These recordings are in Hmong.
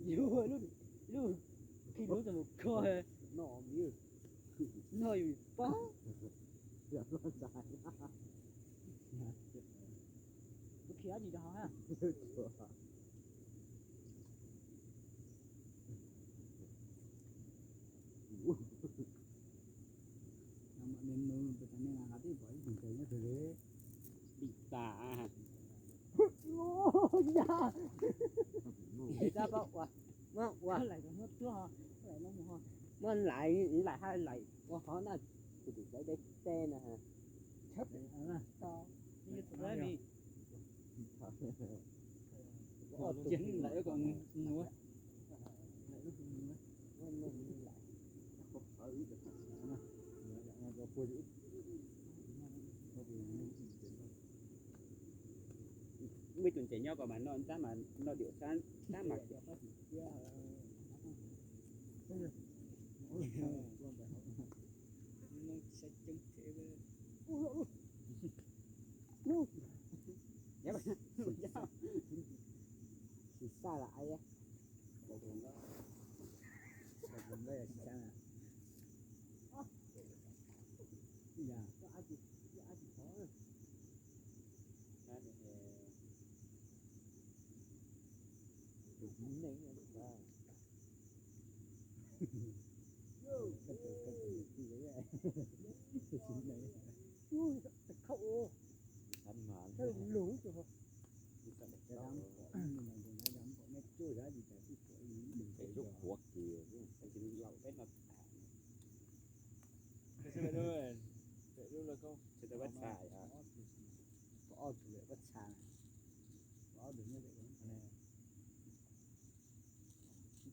Lub, lub, khi lub tau mus kho no, no yus pab. Lub khi dab tsi rau hauv na? Dim tas. Muab lais, lais hab lais ua hov na, tus tus dawb deb teb na. Muaj ib tug ntses nyob ko mas noj ntab mas noj diam sab ntab mas. Xis xaj las ai.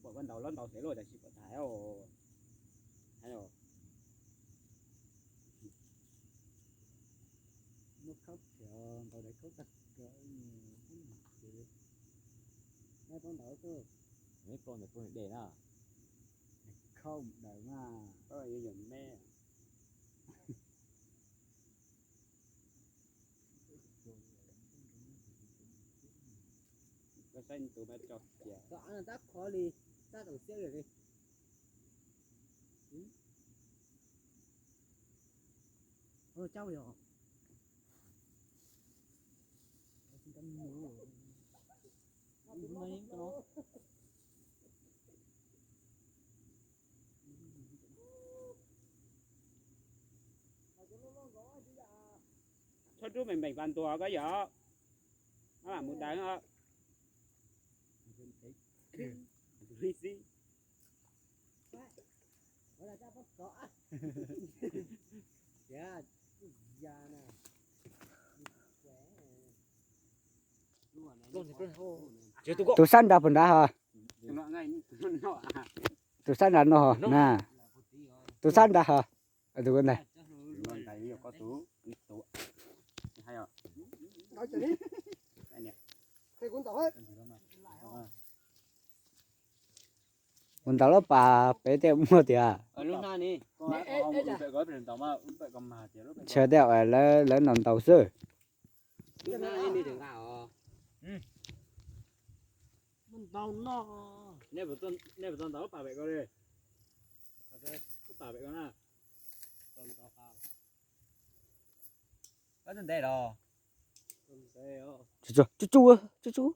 Pom koj ntaus los ntaus xev luaj, tab sis pom tas os. Muab khaub thiab ntaus daim khaub tag kawg. Neb paub ntaus xwb. Neb paub ntawm pug dej na. Khaub daws mas. Koj yuav yog me. Koj saib tus mas tso kiag. Koj tab qhov li, tab tom xiab li. Cab yog. Txhob rub meem meem pas ntuag koj yog. Maj mam mus daws. Tus sab nrad puas nrad hos? Tus sab nrad no na. Tus sab nrad hos? Tus ntag. Mus ntaus lub pas pem tej muaj tias. Ntshe tej lawv ntaus ntaus xwb. Tsuj tsuj tsuj tsuj.